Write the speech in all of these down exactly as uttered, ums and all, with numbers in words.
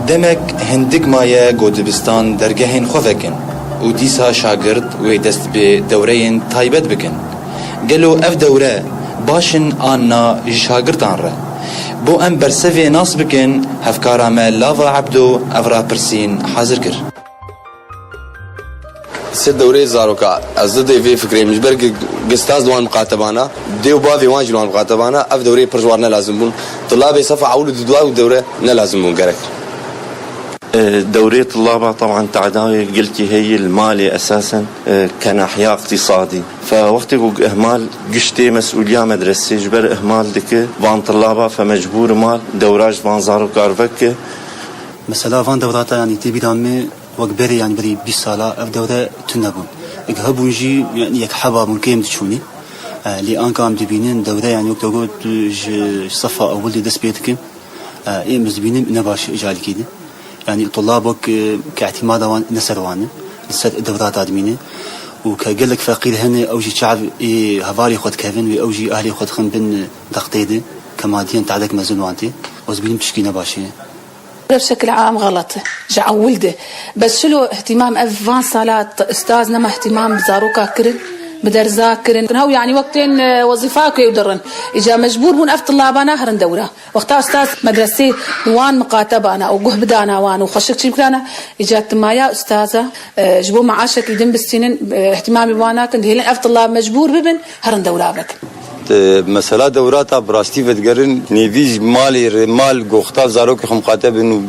Demek hindik maye ku dibistan dergehên xwe vekin û dîsa şagirt wê dest bi dewreyên taybet bikin. Gelo ev dewre baş in an na ji şagirtan re? Bo em bersevê nas bikin, hevkara me Lava Ebdo ev rapirsîn hazir kir. Ser dewreyê zaroka, ez zidê vê fikrê me. Ji ber gi-, gistaz li wan miqatebana, dê û bavê wan jî li wan miqatebana, ev dewreyê pir ji wan ne lazim bûn. Tilabê sefa ewil û dudwa û dewre ne lazim bûn gerek. E, dewrê tilaba, teban, tadawê gelkî heye li malê esasen, e, ke nahiya iqtîsadî. Fe wextê ku ihmal giştê mesûliya medresê ji ber ihmal dike, van tilaba fe mecbûr mal dewra ji van zaroka re veke. Mesela van dewrata, yanî tê bîra me wek berê, yanî berî bîst sala ev dewre tune bûn. Eg hebûn jî, yanî yek heba bûn kêm diçûnî. E, lê anka em dibînin dewre, yanî wek te got, ji sefa ewil de dest pê dikin. E, ê em dibînin ne baş îcalikî de. Yanî tulab wek, e, ke îtimada wan ne ser wan e, li ser dewrata dimîne. Û ke gelek feqîr hene, ew jî çav ê hevalê xwe dikevin wê ew jî ehlê xwe dixin bin, e, dextê de, ke madiyen tadek mezin wan tê. Ez dibînim tişkî ne baş e. Bi şekil am xelet e. Ji ewil de. Bes çilo ihtimam ev van sala t-, ustaz nema ihtimam bi zaroka kirin, bi derza kirin. Hew, yanî, wek tên, e, wezîfa ku ew dirin. Îca mecbûr bûn ev tilaba naherin dewra. Wexta ustaz medresê wan miqatebana û guh bidana wan û xweşik çî bikirana, îca timaya ustaza, e, ji bo meaşekî din bistînin, e, ihtimamê wan nakin, dihêlin ev tilab mecbûr bibin, herin dewra vekin. Di mesela dewrata bi rastî vedigerin, nêvî ji malê re mal goxta zarokê xwe miqate bin û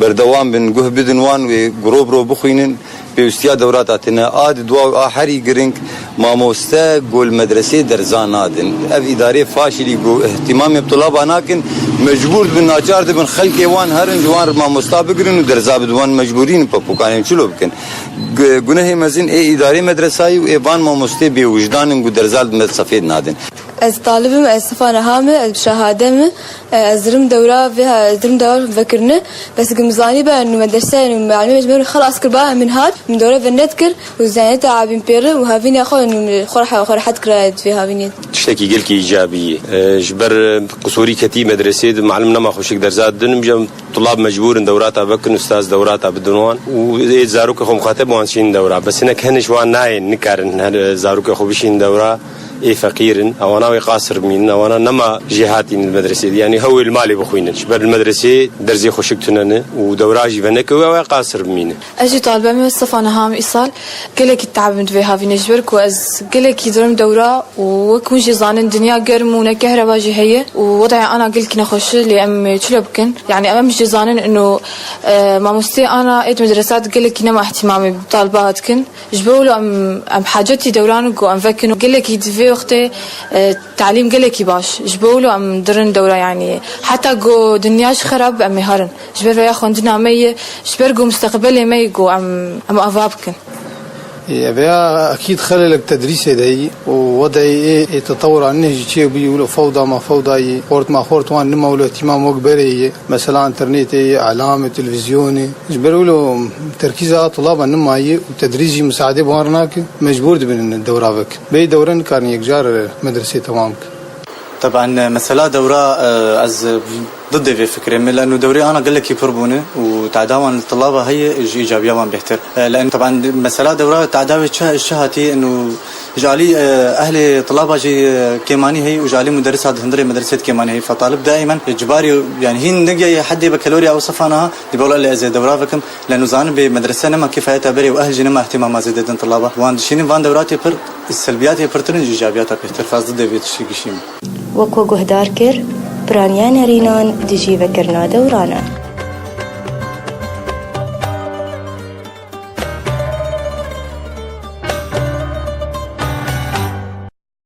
berdewam bin, guh bidin wan wê guro biro bixwînin, pêwîstiya dewrata tine. A di dua û a herî giring, mamoste gol medresê derza nadin. Ev îdarê faşilî ku îhtîmamê bi tulaba nakin, mecbûr dibin, naçar dibin xelkê wan herin ji wan re mamosta bigirin û derza bidin. Wan mecbûrî ne pepokanên çilo bikin. Gu-, gunehê mezin ê îdarê medresayî û ê van mamostê bêwijdan in ku derza li me sefê nadin. Ez talib im, ez sifa niha me, ez bi şehade me, ez dirim dewra vê ha-, ez dirim dewra vekirine, bes gi min zanî be, nû medrese, nû mealimê ji me xelas kir ba, min hat, min dewre ve nedikir, û zanî te abîn pêre, û havînê xwe, nû xwe rehe-, xwe rehet kira di vê havînê. Tiştekî gelkî îcabî ye. E, ji ber, e, qusûrî ketî medresê de, mealim nema xweşik derza didin, em jî em Tulab mecbûr in dewrata vekin, ustaz dewrata bidin wan û ê zarokê xwe muxateb wan çîn dewra. Bes hinek hene ji wan nayên, nikarin her zarokê xwe bişîn dewra, ê feqîr in. Ewana wê qasir bimînin, ewana nema jêhatîn li medresê de. Yanî hewê li malê bixwînin. Ji ber li medresê derzê xweşik tune ne û dewra jî veneke wê, ew ê qasir bimîne. Ez jî talibe me, sifa niha me îsal. Gelekî te'b im di vê havînê, ji ber ku ez gelekî dirim dewra û wek hûn jî zanin dinya germ û ne kehreba jî heye û wed'ê ana gelekî nexweş e, lê em çilo bikin? Yanî em jî zanin ino, e, mamosteyê ana ê di medresa de gelekî nema îhtîmamê bi taliba dikin. Ji bo wilo em, em hacetî dewran ku em vekin û gelekî di vê wextê, e, talîm gelekî baş. Ji bo wilo em dirin dewra, yanî heta ku dinya jî xerab em ê herin. Ji ber vêya xwendina me ye, ji ber ku misteqbelê me ye ku em, em ava bikin. Ê, ev ya ekîd xelelek tedrîsê de yî û wedeyê ê, ê tetewura neh jî çêbûyî, wilo fewda ma fewda yî, xort ma xort wan nima, wilo îhtîmam wek berê yî. Mesela înternetê yî, îlam ê, televîzyonê. Ji ber wilo terkîza a tulaba nima yî û tedrîs jî misaedê bi wan re nake, mecbûr dibin dewra vekin. Bêyî dewre nikarin yekcar medresê temam bikin. Teban, mesela dewra, e, ez didê vê fikrê me, leno dewrê ana gelekî pir bûne û tada wan li tilaba heye ji îcabiya wan bêhtir. E, leno teban mesela dewra tada wê çi, çi hatî, eno ji alî, e, ehlê tilaba jî, e, kêmanî heye û ji alî muderrisa di hundirê medresê de kêmanî heye. Fetalib daîmen, e, cibarî, yanî hîn nigeyê hedê bekelorya ew sefa niha, dî bawla lê ez ê dewra vekim. Leno zanin bê medrese nema kifayeta berê û ehl jî nema îhtîmama zêde din tilaba. Wan dişînin van dewratê pir, selbiyatê pirtir in ji îcabiyata bêhtir. Fazla dê vê tiştî gişîm. Wek we guhdar kir, piraniya nerînan dijî vekirina dewranan.